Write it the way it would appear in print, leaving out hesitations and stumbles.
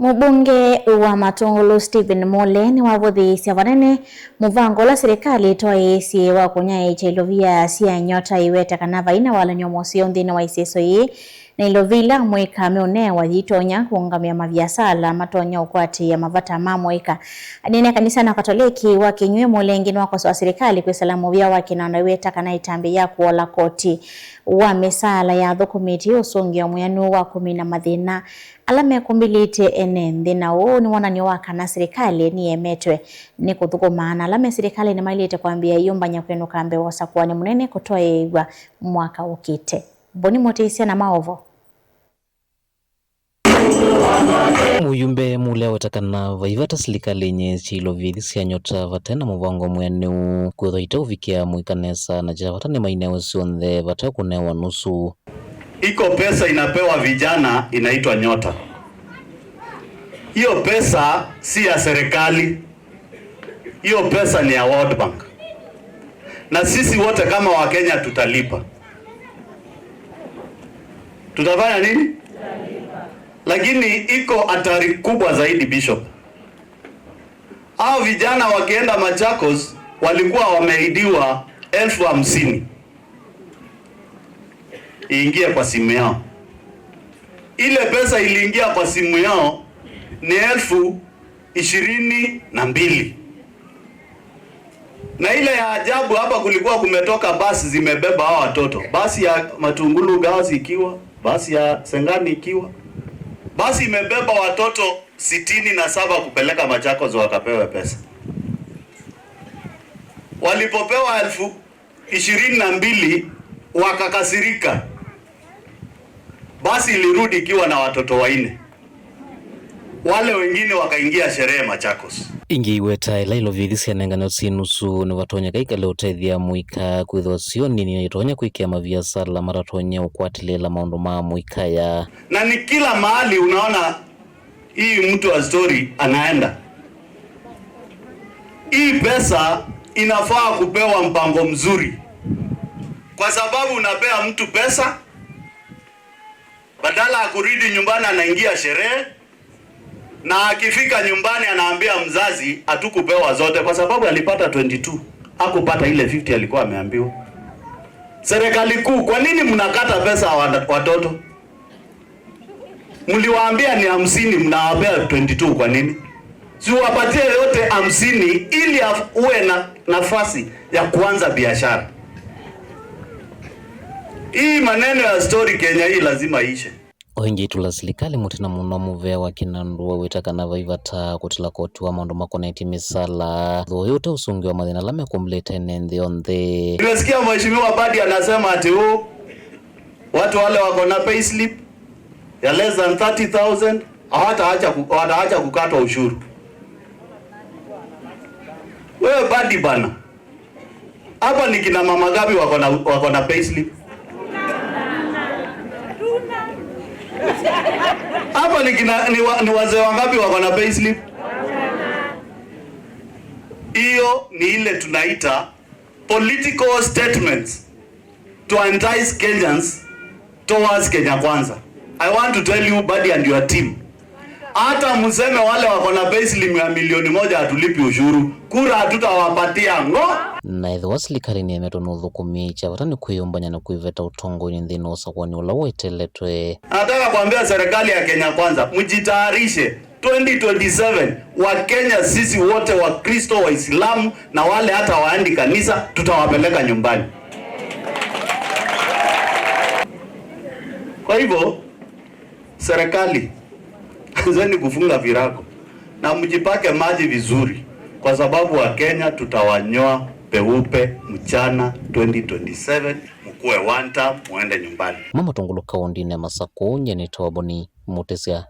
Mubunge wa Matungulu Stephen Mule niwavuthiisya vanene muvango ula serikali itwaisye wa kunyaikya ilovia sya nyota iweta kana vaina walany'o museo nthini wa iseso ii na ilovi ila mwika meunewa yitonya kuungamia maviasala matonya ukwatiia mavata ma mwika. Anene kanisa na Katoliki wa Kinywi Mulengi niwakosoa serikali kwisala muvya wa kinanda iweta kana itambi ya kuola koti wa misala ya thukumiti usungia mwianu wa kumina mathina ala mekumbilite ene nthi na uu ni wonanio wa kana serikali niemetwe ni kuthukumana ala me serikali ni mailite kwambia iyumbanya kwinuka mbe wosakuani munene kutoeigwa mwaka ukite. Boni Mutisia na maovo. Muyumbe mule wetakana vaivata silikali yenye chilovi sya nyota vatena muvango mweneu kwithwa itauvikia mwikanesa na cha vata ni maineo sionthe vata kunewa nusu. Iko pesa inapewa vijana inaitwa Nyota. Hiyo pesa si ya serikali, hiyo pesa ni ya World Bank, na sisi wote kama Wakenya tutalipa. Tutafanya nini? Tutalipa. Lakini iko hatari kubwa zaidi, Bishop. Hao vijana wakienda Machakos walikuwa wameahidiwa 50,000 iingie kwa simu yao. Ile pesa iliingia kwa simu yao ni 22,000. Na ile ya ajabu hapa, kulikuwa kumetoka basi zimebeba hao watoto, basi ya Matungulu Girls ikiwa, basi ya Sengani ikiwa, basi imebeba watoto 67 kupeleka Machakos wakapewe pesa. Walipopewa 22,000 wakakasirika. Basi ilirudi ikiwa na watoto 4. Wale wengine wakaingia sherehe Machakos. Ingi iweta ila ilovi syanengana sinusu ni vatonyeka ikale utethia mwika kwithwa sio nini itonya kwikia maviasala maratonya ukwatilela maundu ma mwika ya na ni kila mahali unaona hii mtu wa story anaenda. Hii pesa inafaa kupewa mpango mzuri, kwa sababu unapea mtu pesa badala ya kurudi nyumbani anaingia sherehe, na akifika nyumbani anaambia mzazi hatukupewa zote, kwa sababu alipata 22, hakupata ile 50 alikuwa ameambiwa. Serikali kuu, kwa nini mnakata pesa watoto? Mliwaambia ni 50, mnawapea 22 kwa nini? Si wapatie yote 50 ili uwe na nafasi ya kuanza biashara. Hii maneno ya story Kenya hii lazima iishe. Oingi itula silikali mutina muno muvea wa kinandua witakana vaivata kutila koti wa maundu makoneti misala thuyu ute usungi wa mathina ala mekumlite ene nthi yonthe. Nimesikia Mheshimiwa Badi anasema ati huu watu wale wako na payslip ya less than 30,000 hawataacha kukatwa ushuru. Wewe Badi bana, hapa ni kina mama gapi wako na payslip? Hapa ni wazee wangapi wako na payslip? Hiyo ni ile tunaita political statements to entice Kenyans towards Kenya Kwanza. I want to tell you Badi and your team, hata mseme wale wako na payslip ya 1,000,000 hatulipi ushuru, kura hatutawapatia ngo. Na ethiwa silikali niemetwe ni cha vata ni kwiyumbanya na kwiveta utongoi nthini wa usakuani ula weteletwe. Nataka kuambia serikali ya Kenya Kwanza, mjitayarishe 2027 wa Kenya, sisi wote wa Kristo, Waislamu na wale hata waendi kanisa, tutawapeleka nyumbani. Kwa hivyo serikali, anzeni kufunga virago na mjipake maji vizuri, kwa sababu wa Kenya tutawanyoa peupe mchana 2027, mkuwe one term, muende nyumbani. Mama Tungulu kaunti ne Masaku nyenitoa Boni Mutisia.